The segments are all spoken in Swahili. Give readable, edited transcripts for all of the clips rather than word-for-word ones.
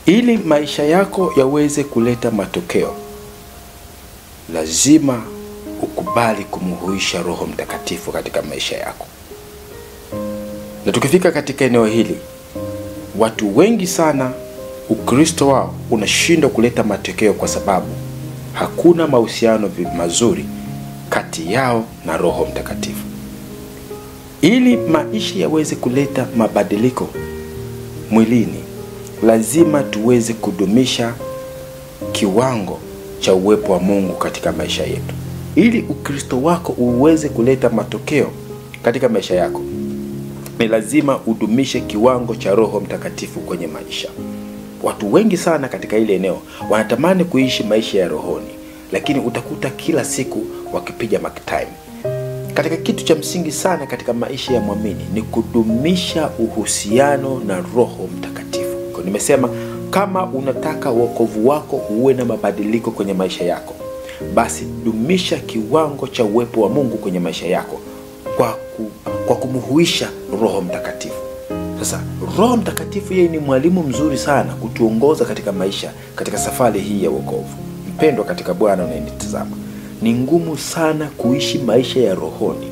Ili maisha yako yaweze kuleta matokeo, lazima ukubali kumhuisha Roho Mtakatifu katika maisha yako. Na tukifika katika eneo hili, watu wengi sana Ukristo wao unashindwa kuleta matokeo kwa sababu hakuna mahusiano mazuri kati yao na Roho Mtakatifu. Ili maisha yaweze kuleta mabadiliko mwilini, lazima tuweze kudumisha kiwango cha uwepo wa Mungu katika maisha yetu. Ili Ukristo wako uweze kuleta matokeo katika maisha yako, ni lazima udumishe kiwango cha Roho Mtakatifu kwenye maisha. Watu wengi sana katika ile eneo wanatamani kuishi maisha ya rohoni, lakini utakuta kila siku wakipiga mark time. Katika kitu cha msingi sana katika maisha ya mwamini ni kudumisha uhusiano na Roho Mtakatifu. Kwa nimesema, kama unataka wokovu wako uwe na mabadiliko kwenye maisha yako, basi dumisha kiwango cha uwepo wa Mungu kwenye maisha yako kwa kumhuisha Roho Mtakatifu. Sasa Roho Mtakatifu yeye ni mwalimu mzuri sana kutuongoza katika maisha, katika safari hii ya wokovu. Mpendwa katika Bwana unayenitazama, ni ngumu sana kuishi maisha ya rohoni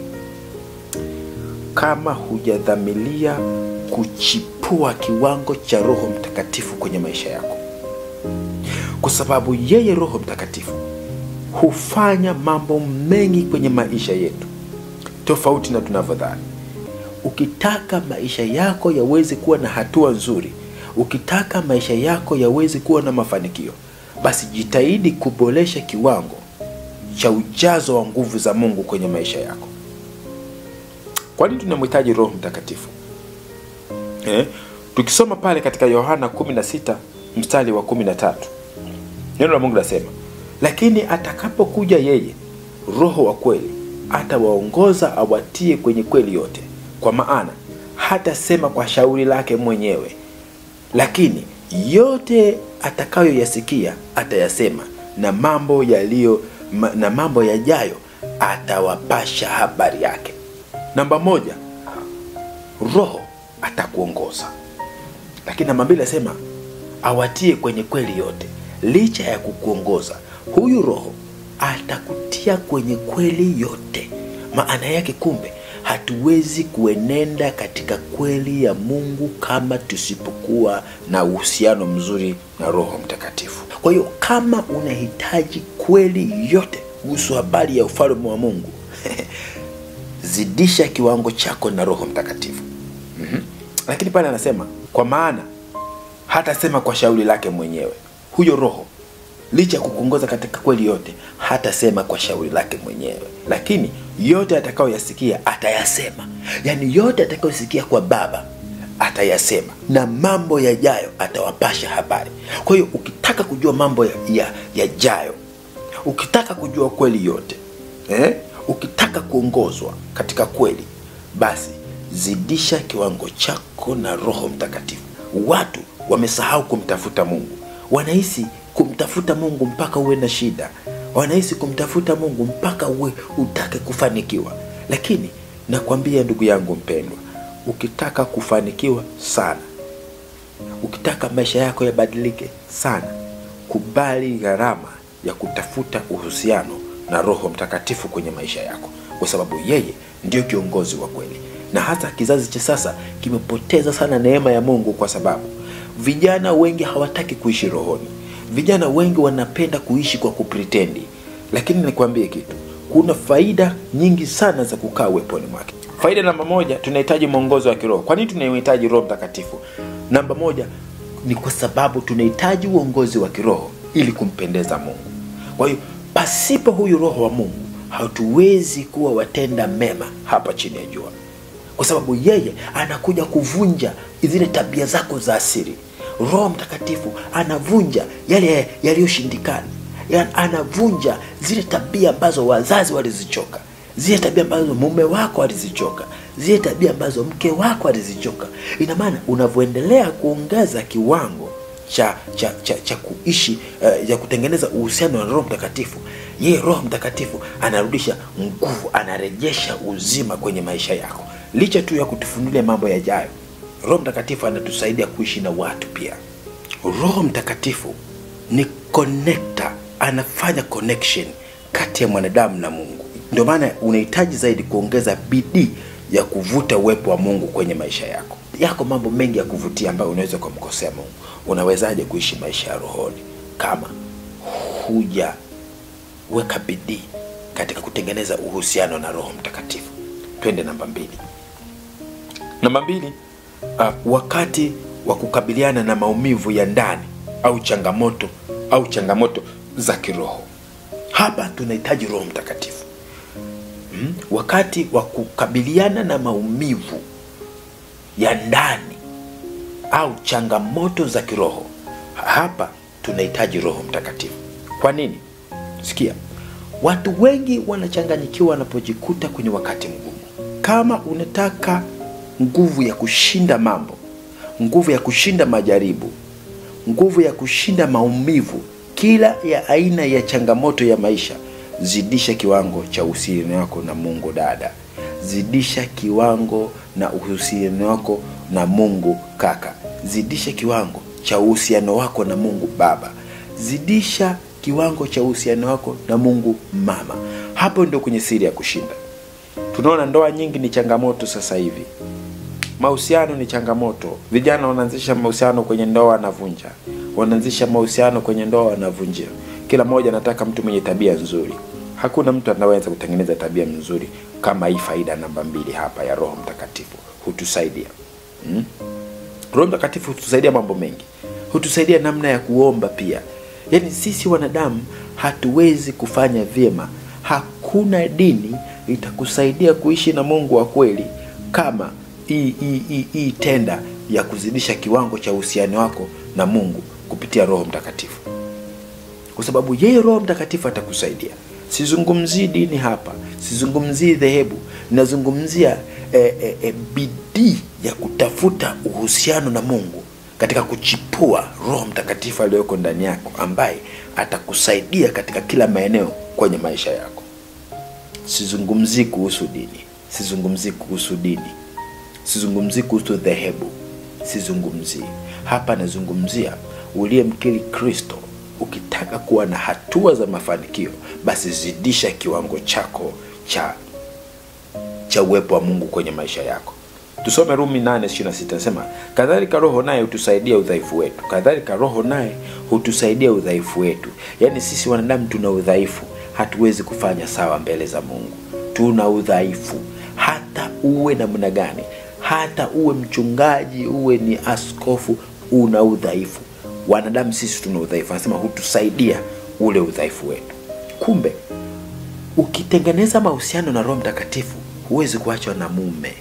kama hujadhamilia kuchipua kiwango cha Roho Mtakatifu kwenye maisha yako. Kwa sababu yeye Roho Mtakatifu hufanya mambo mengi kwenye maisha yetu tofauti na tunavyodhani. Ukitaka maisha yako yaweze kuwa na hatua nzuri, ukitaka maisha yako yaweze kuwa na mafanikio, basi jitahidi kuboresha kiwango cha ujazo wa nguvu za Mungu kwenye maisha yako. Kwa nini tunamhitaji Roho Mtakatifu? Tukisoma pale katika Yohana 16 mstari wa 13, neno la Mungu linasema, lakini atakapokuja yeye, Roho wa kweli, atawaongoza awatie kwenye kweli yote, kwa maana hatasema kwa shauri lake mwenyewe, lakini yote atakayoyasikia atayasema, na mambo yaliyo na mambo yajayo atawapasha habari yake. Namba moja, Roho atakuongoza. Lakini namba mbili nasema awatie kwenye kweli yote. Licha ya kukuongoza, huyu Roho atakutia kwenye kweli yote. Maana yake kumbe hatuwezi kuenenda katika kweli ya Mungu kama tusipokuwa na uhusiano mzuri na Roho Mtakatifu. Kwa hiyo kama unahitaji kweli yote kuhusu habari ya ufalme wa Mungu, zidisha kiwango chako na Roho Mtakatifu. Lakini pale anasema kwa maana hatasema kwa shauri lake mwenyewe. Huyo Roho licha ya kukuongoza katika kweli yote, hatasema kwa shauri lake mwenyewe, lakini yote atakayoyasikia atayasema. Yani yote atakayosikia kwa Baba atayasema, na mambo yajayo atawapasha habari. Kwa hiyo ukitaka kujua mambo yajayo, ukitaka kujua kweli yote, ukitaka kuongozwa katika kweli, basi zidisha kiwango chako na Roho Mtakatifu. Watu wamesahau kumtafuta Mungu. Wanahisi kumtafuta Mungu mpaka uwe na shida. Wanahisi kumtafuta Mungu mpaka uwe utake kufanikiwa. Lakini nakwambia ndugu yangu mpendwa, ukitaka kufanikiwa sana, ukitaka maisha yako yabadilike sana, kubali gharama ya kutafuta uhusiano na Roho Mtakatifu kwenye maisha yako, kwa sababu yeye ndiyo kiongozi wa kweli. Na hata kizazi cha sasa kimepoteza sana neema ya Mungu, kwa sababu vijana wengi hawataki kuishi rohoni. Vijana wengi wanapenda kuishi kwa kupretendi. Lakini nikwambie kitu, kuna faida nyingi sana za kukaa uweponi mwake. Faida namba moja, tunahitaji mwongozo wa kiroho. Kwa nini tunahitaji Roho Mtakatifu? Namba moja ni kwa sababu tunahitaji uongozi wa kiroho ili kumpendeza Mungu. Kwa hiyo pasipo huyu Roho wa Mungu hatuwezi kuwa watenda mema hapa chini ya jua, kwa sababu yeye anakuja kuvunja zile tabia zako za asili. Roho Mtakatifu anavunja yale yaliyoshindikana. Yani anavunja zile tabia ambazo wazazi walizichoka, zile tabia ambazo mume wako alizichoka, zile tabia ambazo mke wako alizichoka. Ina maana unavyoendelea kuongeza kiwango cha kuishi, ya kutengeneza uhusiano na Roho Mtakatifu, yeye Roho Mtakatifu anarudisha nguvu, anarejesha uzima kwenye maisha yako. Licha tu ya kutufunulia mambo yajayo, Roho Mtakatifu anatusaidia kuishi na watu pia. Roho Mtakatifu ni connector, anafanya connection kati ya mwanadamu na Mungu. Ndio maana unahitaji zaidi kuongeza bidii ya kuvuta uwepo wa Mungu kwenye maisha yako. Yako mambo mengi ya kuvutia ambayo unaweza kumkosea Mungu. Unawezaje kuishi maisha ya rohoni kama hujaweka bidii katika kutengeneza uhusiano na Roho Mtakatifu? Twende namba 2. Namba 2, wakati wa kukabiliana na maumivu ya ndani au changamoto za kiroho. Hapa tunahitaji Roho Mtakatifu. Wakati wa kukabiliana na maumivu ya ndani au changamoto za kiroho, hapa tunahitaji Roho Mtakatifu. Kwa nini? Sikia, watu wengi wanachanganyikiwa wanapojikuta kwenye wakati mgumu. Kama unataka nguvu ya kushinda mambo, nguvu ya kushinda majaribu, nguvu ya kushinda maumivu, kila ya aina ya changamoto ya maisha, zidisha kiwango cha uhusiano wako na Mungu dada. Zidisha kiwango na uhusiano wako na Mungu kaka. Zidisha kiwango cha uhusiano wako na Mungu baba. Zidisha kiwango cha uhusiano wako na Mungu mama. Hapo ndio kwenye siri ya kushinda. Tunaona ndoa nyingi ni changamoto sasa hivi. Mahusiano ni changamoto. Vijana wanaanzisha mahusiano kwenye ndoa wanavunja. Wanaanzisha mahusiano kwenye ndoa wanavunja. Kila mmoja anataka mtu mwenye tabia nzuri. Hakuna mtu anaweza kutengeneza tabia nzuri kama hii faida namba 2 hapa ya Roho Mtakatifu hutusaidia. Roho Mtakatifu hutusaidia mambo mengi. Hutusaidia namna ya kuomba pia. Yaani sisi wanadamu hatuwezi kufanya vyema. Hakuna dini itakusaidia kuishi na Mungu wa kweli kama hii tenda ya kuzidisha kiwango cha uhusiano wako na Mungu kupitia Roho Mtakatifu. Kwa sababu yeye Roho Mtakatifu atakusaidia. Sizungumzii dini hapa, sizungumzii dhehebu, nazungumzia bidii ya kutafuta uhusiano na Mungu katika kuchipua Roho Mtakatifu aliyoko ndani yako, ambaye atakusaidia katika kila maeneo kwenye maisha yako. Sizungumzii kuhusu dini, sizungumzii kuhusu dini, sizungumzii kuhusu dhehebu, sizungumzii. Hapa nazungumzia uliyemkiri Kristo. Ukitaka kuwa na hatua za mafanikio, basi zidisha kiwango chako cha uwepo wa Mungu kwenye maisha yako. Tusome Rumi 8:26, nasema kadhalika Roho naye hutusaidia udhaifu wetu. Kadhalika Roho naye hutusaidia udhaifu wetu. Yaani sisi wanadamu tuna udhaifu, hatuwezi kufanya sawa mbele za Mungu. Tuna udhaifu. Hata uwe namna gani, hata uwe mchungaji, uwe ni askofu, una udhaifu. Wanadamu sisi tuna udhaifu. Anasema hutusaidia ule udhaifu wetu. Kumbe ukitengeneza mahusiano na Roho Mtakatifu huwezi kuachwa na mume.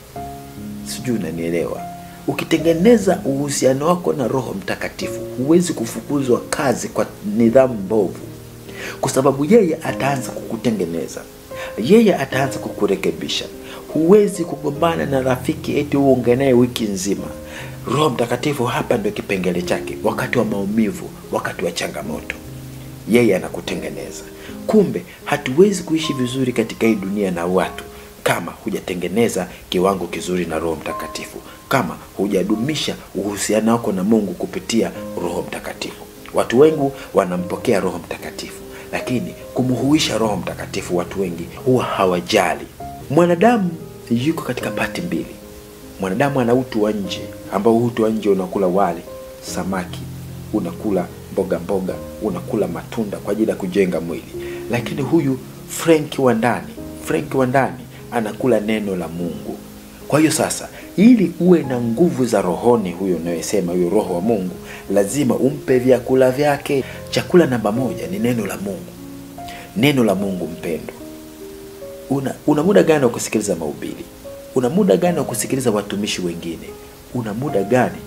Sijui unanielewa. Ukitengeneza uhusiano wako na Roho Mtakatifu huwezi kufukuzwa kazi kwa nidhamu mbovu. Kwa sababu yeye ataanza kukutengeneza. Yeye ataanza kukurekebisha. Huwezi kugombana na rafiki eti uonge naye wiki nzima. Roho Mtakatifu hapa ndio kipengele chake. Wakati wa maumivu, wakati wa changamoto, yeye anakutengeneza. Kumbe hatuwezi kuishi vizuri katika hii dunia na watu kama hujatengeneza kiwango kizuri na Roho Mtakatifu, kama hujadumisha uhusiano wako na Mungu kupitia Roho Mtakatifu. Watu wengi wanampokea Roho Mtakatifu, lakini kumhuisha Roho Mtakatifu watu wengi huwa hawajali. Mwanadamu yuko katika pati mbili. Mwanadamu ana utu wa nje, ambao utu wa nje unakula wali, samaki, unakula mboga mboga, unakula matunda kwa ajili ya kujenga mwili. Lakini huyu Frank wa ndani anakula neno la Mungu. Kwa hiyo sasa, ili uwe na nguvu za rohoni, huyo unayesema huyo Roho wa Mungu, lazima umpe vyakula vyake. Chakula namba 1 ni neno la Mungu. Neno la Mungu mpendo. Una muda gani wa kusikiliza mahubiri? Una muda gani wa kusikiliza watumishi wengine? Una muda gani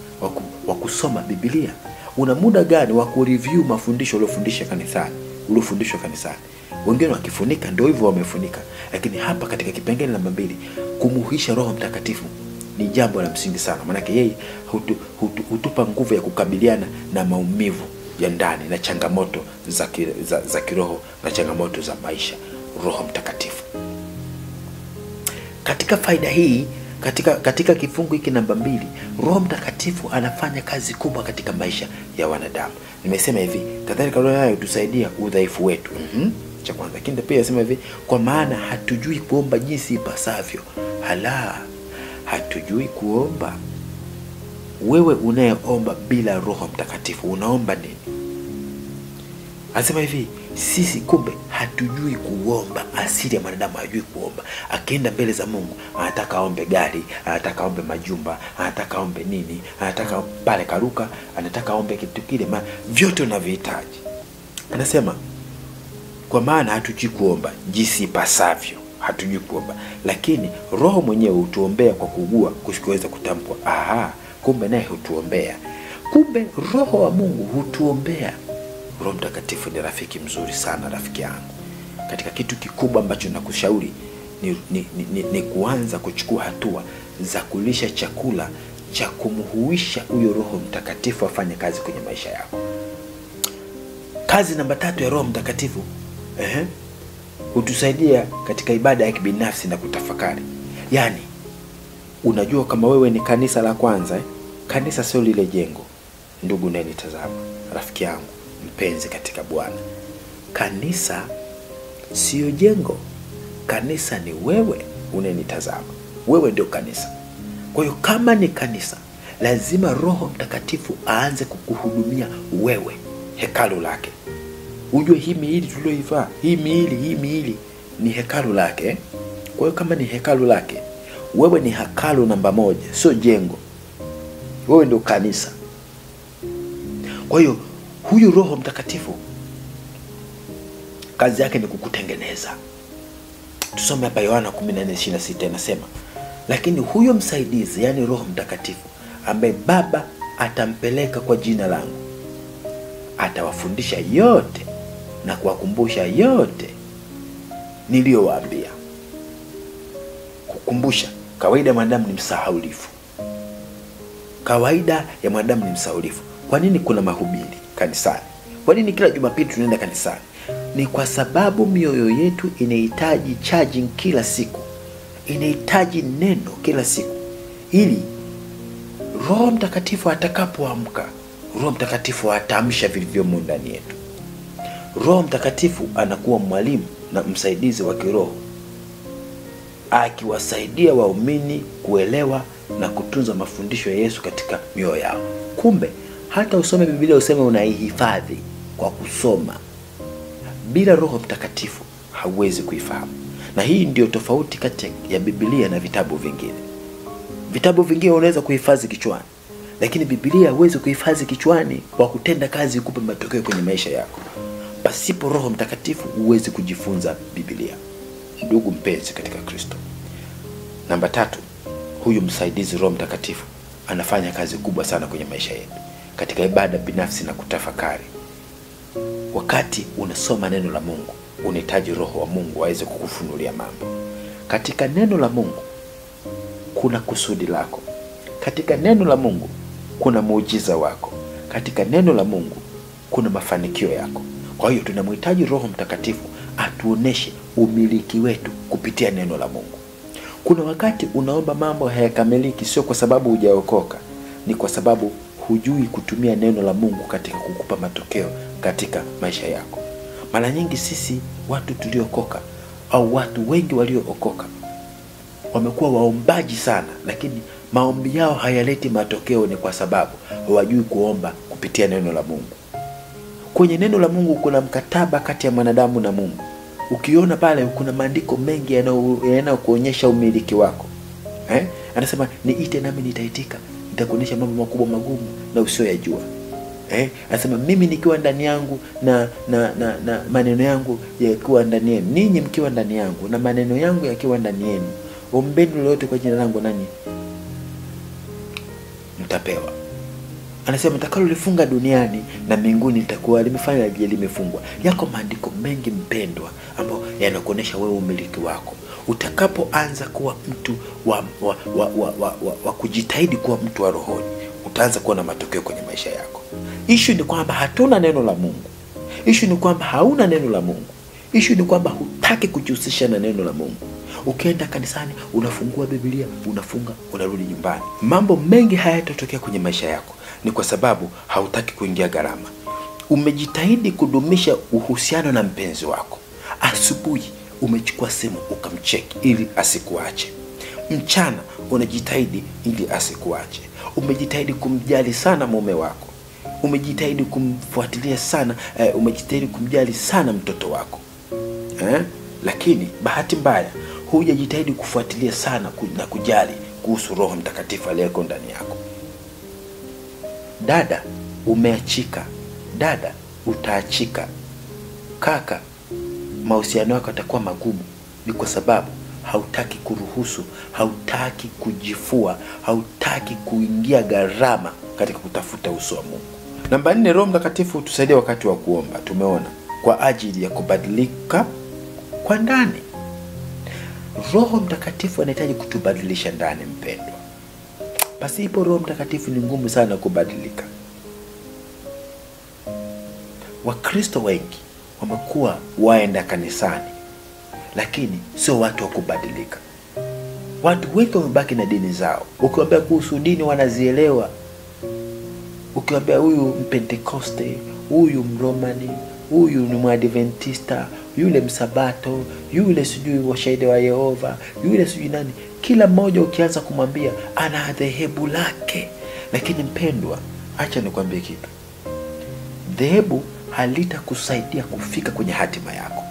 wa kusoma Biblia? Una muda gani wa kureview mafundisho uliofundishwa kanisani? Uliofundishwa kanisani. Wengine wakifunika ndio hivyo wamefunika. Lakini hapa katika kipengele namba 2, kumuhisha Roho Mtakatifu ni jambo la msingi sana. Maana yeye hutupa nguvu ya kukabiliana na maumivu ya ndani na changamoto za kiroho na changamoto za maisha. Roho Mtakatifu. Katika faida hii katika kifungu hiki namba 2, Roho Mtakatifu anafanya kazi kubwa katika maisha ya wanadamu. Nimesema hivi, kadhalika Roho naye hutusaidia udhaifu wetu. Cha kwanza. Lakini pia nasema hivi, kwa maana hatujui kuomba jinsi ipasavyo. Hala, hatujui kuomba. Wewe unayeomba bila Roho Mtakatifu unaomba nini? Anasema hivi, sisi kumbe hatujui kuomba. Asili ya mwanadamu hajui kuomba. Akienda mbele za Mungu anataka aombe gari, anataka aombe majumba, anataka aombe nini, anataka pale karuka, anataka aombe kitu kile, vyote unavihitaji. Anasema kwa maana hatujui kuomba jinsi ipasavyo, hatujui kuomba, lakini Roho mwenyewe hutuombea kwa kuugua kusikoweza kutamkwa. Aha, kumbe naye hutuombea. Kumbe Roho wa Mungu hutuombea. Roho Mtakatifu ni rafiki mzuri sana, rafiki yangu. Katika kitu kikubwa ambacho nakushauri ni kuanza kuchukua hatua za kulisha chakula cha kumhuisha huyo Roho Mtakatifu afanye kazi kwenye maisha yako. Kazi namba 3 ya Roho Mtakatifu, hutusaidia katika ibada ya kibinafsi na kutafakari. Yaani, unajua kama wewe ni kanisa la kwanza, Kanisa sio lile jengo. Ndugu unayenitazama, rafiki yangu mpenzi katika Bwana, kanisa sio jengo. Kanisa ni wewe unayenitazama. Wewe ndio kanisa. Kwa hiyo kama ni kanisa, lazima Roho Mtakatifu aanze kukuhudumia wewe, hekalu lake. Ujue hii miili tulioivaa, hii miili ni hekalu lake. Kwa hiyo kama ni hekalu lake, wewe ni hekalu namba 1, sio jengo. Wewe ndio kanisa. Kwa hiyo huyu Roho Mtakatifu kazi yake ni kukutengeneza. Tusome hapa Yohana 14:26 inasema, lakini huyo msaidizi, yani Roho Mtakatifu, ambaye Baba atampeleka kwa jina langu, atawafundisha yote na kuwakumbusha yote niliyowaambia. Kukumbusha. Kawaida ya mwanadamu ni msahaulifu. Kawaida ya mwanadamu ni msahaulifu. Kwa nini kuna mahubiri kanisani? Kwa nini kila Jumapili tunaenda kanisani? Ni kwa sababu mioyo yetu inahitaji charging kila siku. Inahitaji neno kila siku. Ili Roho Mtakatifu atakapoamka, Roho Mtakatifu ataamsha vilivyomo ndani yetu. Roho Mtakatifu anakuwa mwalimu na msaidizi wa kiroho, akiwasaidia waumini kuelewa na kutunza mafundisho ya Yesu katika mioyo yao. Kumbe hata usome Biblia useme unaihifadhi kwa kusoma, bila Roho Mtakatifu hauwezi kuifahamu. Na hii ndio tofauti kati ya Biblia na vitabu vingine. Vitabu vingine unaweza kuhifadhi kichwani, lakini Biblia huwezi kuhifadhi kichwani kwa kutenda kazi kupe matokeo kwenye maisha yako. Pasipo Roho Mtakatifu huwezi kujifunza Biblia. Ndugu mpenzi katika Kristo. Namba 3, huyu msaidizi Roho Mtakatifu anafanya kazi kubwa sana kwenye maisha yetu, katika ibada binafsi na kutafakari. Wakati unasoma neno la Mungu, unahitaji Roho wa Mungu aweze kukufunulia mambo. Katika neno la Mungu kuna kusudi lako. Katika neno la Mungu kuna muujiza wako. Katika neno la Mungu kuna mafanikio yako. Kwa hiyo tunamhitaji Roho Mtakatifu atuoneshe umiliki wetu kupitia neno la Mungu. Kuna wakati unaomba mambo hayakamiliki, sio kwa sababu hujaokoka, ni kwa sababu hujui kutumia neno la Mungu katika kukupa matokeo katika maisha yako. Mara nyingi sisi watu tuliokoka au watu wengi waliookoka wamekuwa waombaji sana, lakini maombi yao hayaleti matokeo. Ni kwa sababu hawajui kuomba kupitia neno la Mungu. Kwenye neno la Mungu kuna mkataba kati ya mwanadamu na Mungu. Ukiona pale kuna maandiko mengi yanayokuonyesha umiliki wako. Anasema niite nami nitaitika, nitakuonyesha mambo makubwa magumu na usiyoyajua. Anasema mimi nikiwa ndani yangu na maneno yangu yakiwa ndani yenu, ninyi mkiwa ndani yangu na maneno yangu yakiwa ndani yenu, ombeni lolote kwa jina langu nanyi mtapewa. Anasema mtakalolifunga duniani na mbinguni litakuwa limefanya limefungwa. Yako maandiko mengi mpendwa ambayo yanakuonyesha wewe umiliki wako. Utakapoanza kuwa mtu wa kujitahidi kuwa mtu wa rohoni, utaanza kuwa na matokeo kwenye maisha yako. Issue ni kwamba hatuna neno la Mungu. Issue ni kwamba hauna neno la Mungu. Issue ni kwamba hutaki kujihusisha na neno la Mungu. Ukienda kanisani unafungua Biblia, unafunga, unarudi nyumbani. Mambo mengi hayatatokea kwenye maisha yako ni kwa sababu hautaki kuingia gharama. Umejitahidi kudumisha uhusiano na mpenzi wako. Asubuhi umechukua simu ukamcheki ili asikuache. Mchana unajitahidi ili asikuache. Umejitahidi kumjali sana mume wako. Umejitahidi kumfuatilia sana, umejitahidi kumjali sana mtoto wako. Lakini bahati mbaya hujajitahidi kufuatilia sana na kujali kuhusu Roho Mtakatifu aliyeko ndani yako. Dada, umeachika. Dada, utaachika. Kaka, mahusiano yako yatakuwa magumu. Ni kwa sababu hautaki kuruhusu, hautaki kujifua, hautaki kuingia gharama katika kutafuta uso wa Mungu. Namba 4, Roho Mtakatifu hutusaidia wakati wa kuomba. Tumeona kwa ajili ya kubadilika kwa ndani. Roho Mtakatifu anahitaji kutubadilisha ndani, mpendwa. Pasipo Roho Mtakatifu ni ngumu sana kubadilika. Wakristo wengi wamekuwa waenda kanisani, lakini sio watu wa kubadilika. Watu wengi wamebaki na dini zao. Ukiwaambia kuhusu dini wanazielewa. Ukiwaambia huyu Mpentekoste, huyu Mromani, huyu ni Mwadventista, yule Msabato, yule sijui washahidi wa Yehova, yule sijui nani, kila mmoja ukianza kumwambia ana dhehebu lake. Lakini mpendwa, acha nikwambie kitu. Dhehebu halitakusaidia kufika kwenye hatima yako.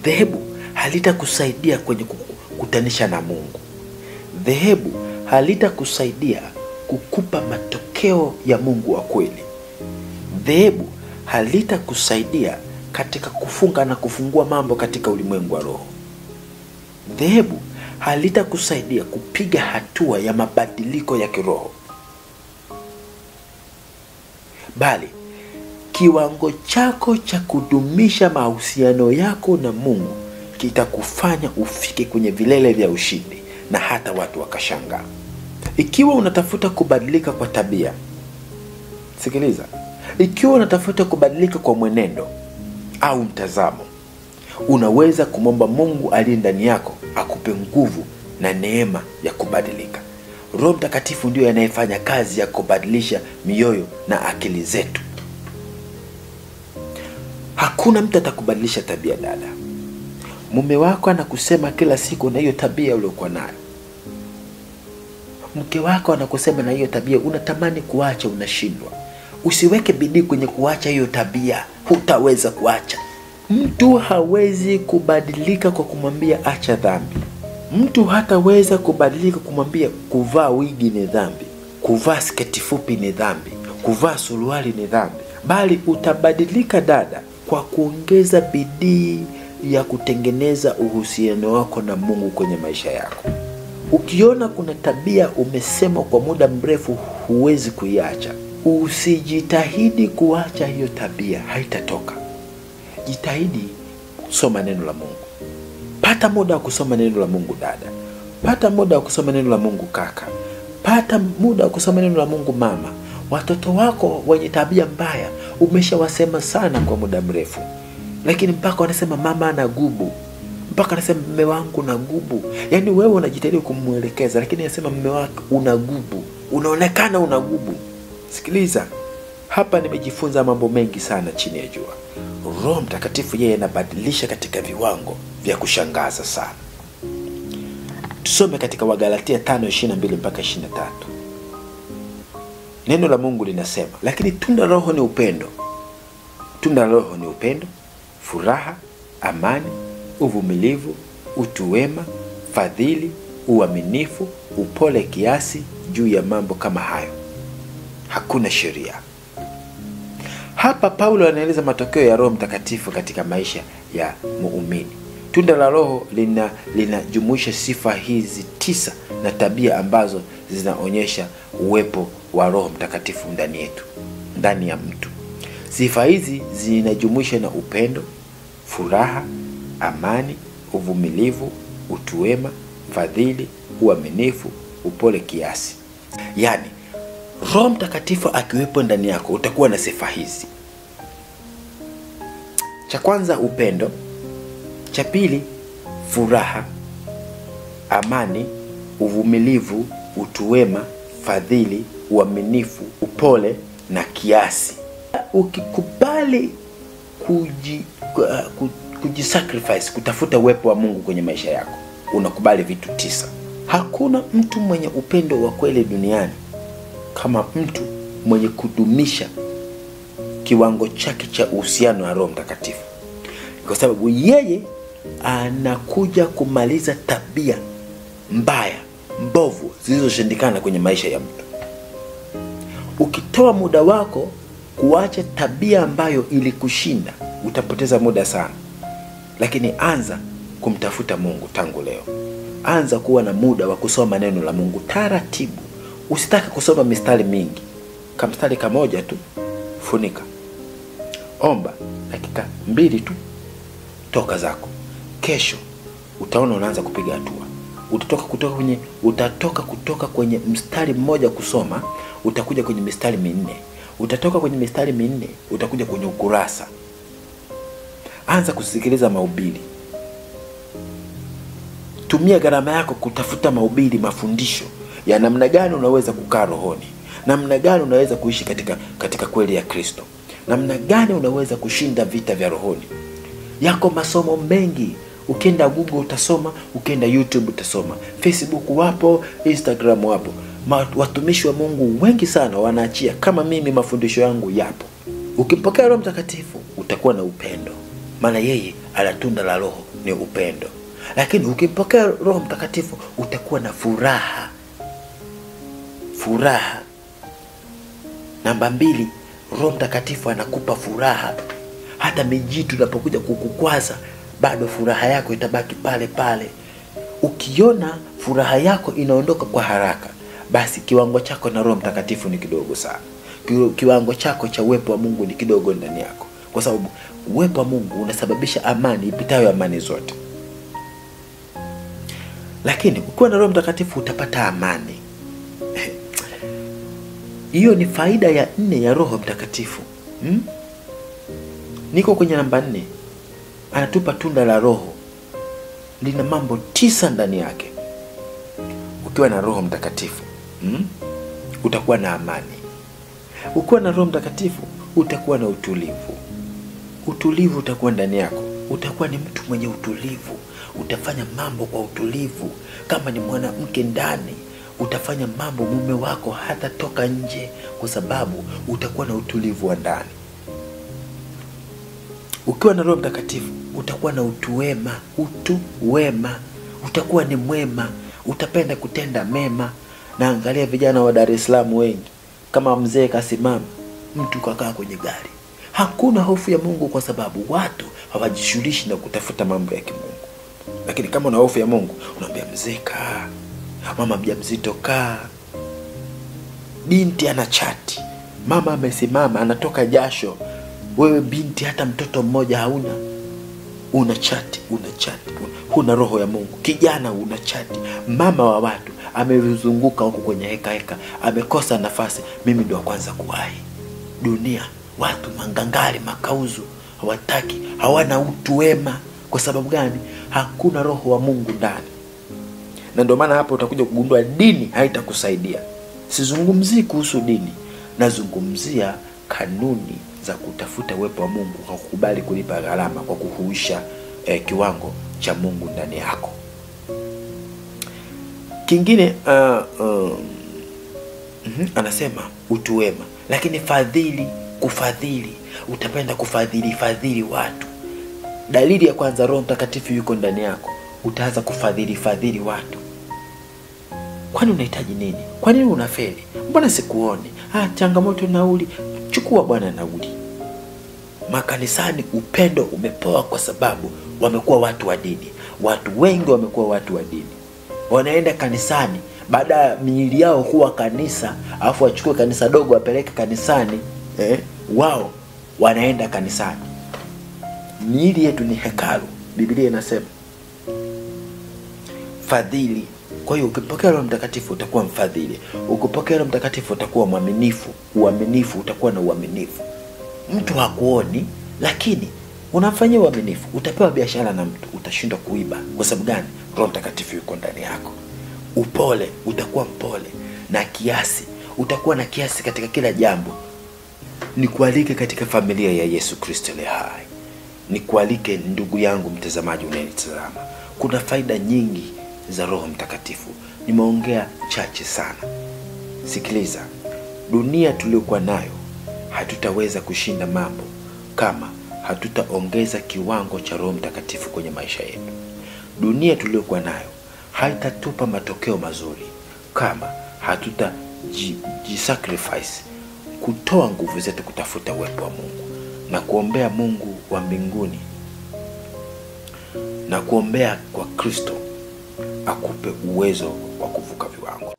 Dhehebu halitakusaidia kwenye kukutanisha na Mungu. Dhehebu halitakusaidia kukupa matokeo ya Mungu wa kweli. Dhehebu halitakusaidia katika kufunga na kufungua mambo katika ulimwengu wa roho. Dhehebu halitakusaidia kupiga hatua ya mabadiliko ya kiroho. Bali kiwango chako cha kudumisha mahusiano yako na Mungu kitakufanya ufike kwenye vilele vya ushindi na hata watu wakashangaa. Ikiwa unatafuta kubadilika kwa tabia, sikiliza, ikiwa unatafuta kubadilika kwa mwenendo au mtazamo, unaweza kumwomba Mungu aliye ndani yako akupe nguvu na neema ya kubadilika. Roho Mtakatifu ndiyo anayefanya kazi ya kubadilisha mioyo na akili zetu. Hakuna mtu atakubadilisha tabia, dada. Mume wako anakusema kila siku na hiyo tabia uliyokuwa nayo. Mke wako anakusema na hiyo tabia unatamani kuacha, unashindwa. Usiweke bidii kwenye kuacha hiyo tabia, hutaweza kuacha. Mtu hawezi kubadilika kwa kumwambia acha dhambi. Mtu hataweza kubadilika kumwambia kuvaa wigi ni dhambi, kuvaa sketi fupi ni dhambi, kuvaa suruali ni dhambi. Bali utabadilika, dada, kwa kuongeza bidii ya kutengeneza uhusiano wako na Mungu kwenye maisha yako. Ukiona kuna tabia umesema kwa muda mrefu huwezi kuiacha, usijitahidi kuacha hiyo tabia, haitatoka. Jitahidi kusoma neno la Mungu. Pata muda wa kusoma neno la Mungu, dada. Pata muda wa kusoma neno la Mungu, kaka. Pata muda wa kusoma neno la Mungu, mama. Watoto wako wenye tabia mbaya umeshawasema sana kwa muda mrefu, lakini mpaka wanasema mama ana gubu, mpaka anasema mume wangu na gubu. Yaani wewe unajitahidi kumuelekeza, lakini anasema mume wako una gubu, unaonekana una gubu. Sikiliza, hapa nimejifunza mambo mengi sana chini ya jua. Roho Mtakatifu yeye anabadilisha katika viwango vya kushangaza sana. Tusome katika Wagalatia 5:22 mpaka 23. Neno la Mungu linasema, lakini tunda Roho ni upendo. Tunda Roho ni upendo, furaha, amani, uvumilivu, utu wema, fadhili, uaminifu, upole kiasi. Juu ya mambo kama hayo hakuna sheria. Hapa Paulo anaeleza matokeo ya Roho Mtakatifu katika maisha ya muumini. Tunda la Roho linajumuisha sifa hizi 9 na tabia ambazo zinaonyesha uwepo wa Roho Mtakatifu ndani yetu, ndani ya mtu. Sifa hizi zinajumuisha na upendo, furaha, amani, uvumilivu, utu wema, fadhili, uaminifu, upole kiasi. Yaani Roho Mtakatifu akiwepo ndani yako utakuwa na sifa hizi. Cha kwanza, upendo. Cha pili, furaha, amani, uvumilivu, utu wema, fadhili, uaminifu, upole na kiasi. Ukikubali kujisacrifice, kutafuta uwepo wa Mungu kwenye maisha yako, unakubali vitu 9. Hakuna mtu mwenye upendo wa kweli duniani kama mtu mwenye kudumisha kiwango chake cha uhusiano na Roho Mtakatifu, kwa sababu yeye anakuja kumaliza tabia mbaya, mbovu zilizoshindikana kwenye maisha ya mtu. Ukitoa muda wako kuacha tabia ambayo ilikushinda, utapoteza muda sana. Lakini anza kumtafuta Mungu tangu leo. Anza kuwa na muda wa kusoma neno la Mungu taratibu. Usitake kusoma mistari mingi, kamstari kamoja tu funika. Omba dakika 2 tu, toka zako. Kesho utaona unaanza kupiga hatua. Utatoka kutoka kwenye mstari mmoja kusoma, utakuja kwenye mistari 4. Utatoka kwenye mistari 4, utakuja kwenye ukurasa. Anza kusikiliza mahubiri. Tumia gharama yako kutafuta mahubiri, mafundisho ya namna gani unaweza kukaa rohoni, namna gani unaweza kuishi katika kweli ya Kristo, namna gani unaweza kushinda vita vya rohoni. Yako masomo mengi. Ukienda Google utasoma, ukienda YouTube utasoma, Facebook wapo, Instagram wapo. Watumishi wa Mungu wengi sana wanaachia. Kama mimi mafundisho yangu yapo. Ukimpokea Roho Mtakatifu utakuwa na upendo, maana yeye ana tunda la Roho ni upendo. Lakini ukimpokea Roho Mtakatifu utakuwa na furaha. Furaha. Namba 2, Roho Mtakatifu anakupa furaha. Hata mijitu inapokuja kukukwaza, bado furaha yako itabaki pale pale. Ukiona furaha yako inaondoka kwa haraka, basi kiwango chako na Roho Mtakatifu ni kidogo sana. Kiwango chako cha uwepo wa Mungu ni kidogo ndani yako, kwa sababu uwepo wa Mungu unasababisha amani ipitayo amani zote. Lakini ukiwa na Roho Mtakatifu utapata amani. Hiyo ni faida ya 4 ya Roho Mtakatifu. Niko kwenye namba 4. Anatupa tunda la Roho, lina mambo 9 ndani yake. Ukiwa na Roho Mtakatifu, utakuwa na amani. Ukiwa na Roho Mtakatifu utakuwa na utulivu. Utulivu utakuwa ndani yako. Utakuwa ni mtu mwenye utulivu. Utafanya mambo kwa utulivu. Kama ni mwanamke ndani, utafanya mambo, mume wako hata toka nje, kwa sababu utakuwa na utulivu wa ndani. Ukiwa na Roho Mtakatifu utakuwa na utu wema, utu wema. Utakuwa ni mwema, utapenda kutenda mema. Na angalia vijana wa Dar es Salaam wengi, kama mzee kasimama, mtu kakaa kwenye gari. Hakuna hofu ya Mungu, kwa sababu watu hawajishughulishi na kutafuta mambo ya kimungu. Lakini kama una hofu ya Mungu, unaambia mzee kaa, mama mjamzito kaa, binti ana chati, mama amesimama anatoka jasho, wewe binti hata mtoto mmoja hauna, una chati, huna roho ya Mungu. Kijana una chati, mama wa watu amezunguka huko kwenye heka heka, amekosa nafasi, mimi ndo wa kwanza kuwahi. Dunia, watu mangangari, makauzu, hawataki, hawana utu wema. Kwa sababu gani? Hakuna roho wa Mungu ndani. Na ndio maana hapo utakuja kugundua dini haitakusaidia. Sizungumzii kuhusu dini, nazungumzia kanuni za kutafuta uwepo wa Mungu kwa kukubali kulipa gharama, kwa kuhuisha kiwango cha Mungu ndani yako. Kingine anasema utu wema, lakini fadhili, kufadhili. Utapenda kufadhili watu. Dalili ya kwanza Roho Mtakatifu yuko ndani yako, utaanza kufadhili watu. Kwani unahitaji nini? Kwa nini unafeli? Mbona sikuoni? Changamoto nauli. Chukua bwana nauli. Makanisani upendo umepoa kwa sababu wamekuwa watu wa dini. Watu wengi wamekuwa watu wa dini. Wanaenda kanisani, baada ya miili yao kuwa kanisa, afu wachukue kanisa dogo wapeleke kanisani, wao wanaenda kanisani. Miili yetu ni hekalu, Biblia inasema. Fadhili. Kwa hiyo ukipokea Roho Mtakatifu utakuwa mfadhili. Ukipokea Roho Mtakatifu utakuwa mwaminifu. Uaminifu, utakuwa na uaminifu. Mtu hakuoni, lakini Unamfanyia uaminifu, utapewa biashara na mtu, utashindwa kuiba. Kwa sababu gani? Roho Mtakatifu yuko ndani yako. Upole, utakuwa mpole na kiasi, utakuwa na kiasi katika kila jambo. Nikualike katika familia ya Yesu Kristo aliye hai. Nikualike ndugu yangu mtazamaji unayenitazama. Kuna faida nyingi za Roho Mtakatifu. Nimeongea chache sana. Sikiliza, dunia tuliyokuwa nayo hatutaweza kushinda mambo kama hatutaongeza kiwango cha Roho Mtakatifu kwenye maisha yetu. Dunia tuliyokuwa nayo haitatupa matokeo mazuri kama hatutajisacrifice kutoa nguvu zetu kutafuta uwepo wa Mungu na kuombea Mungu wa mbinguni na kuombea kwa Kristo akupe uwezo wa kuvuka viwango.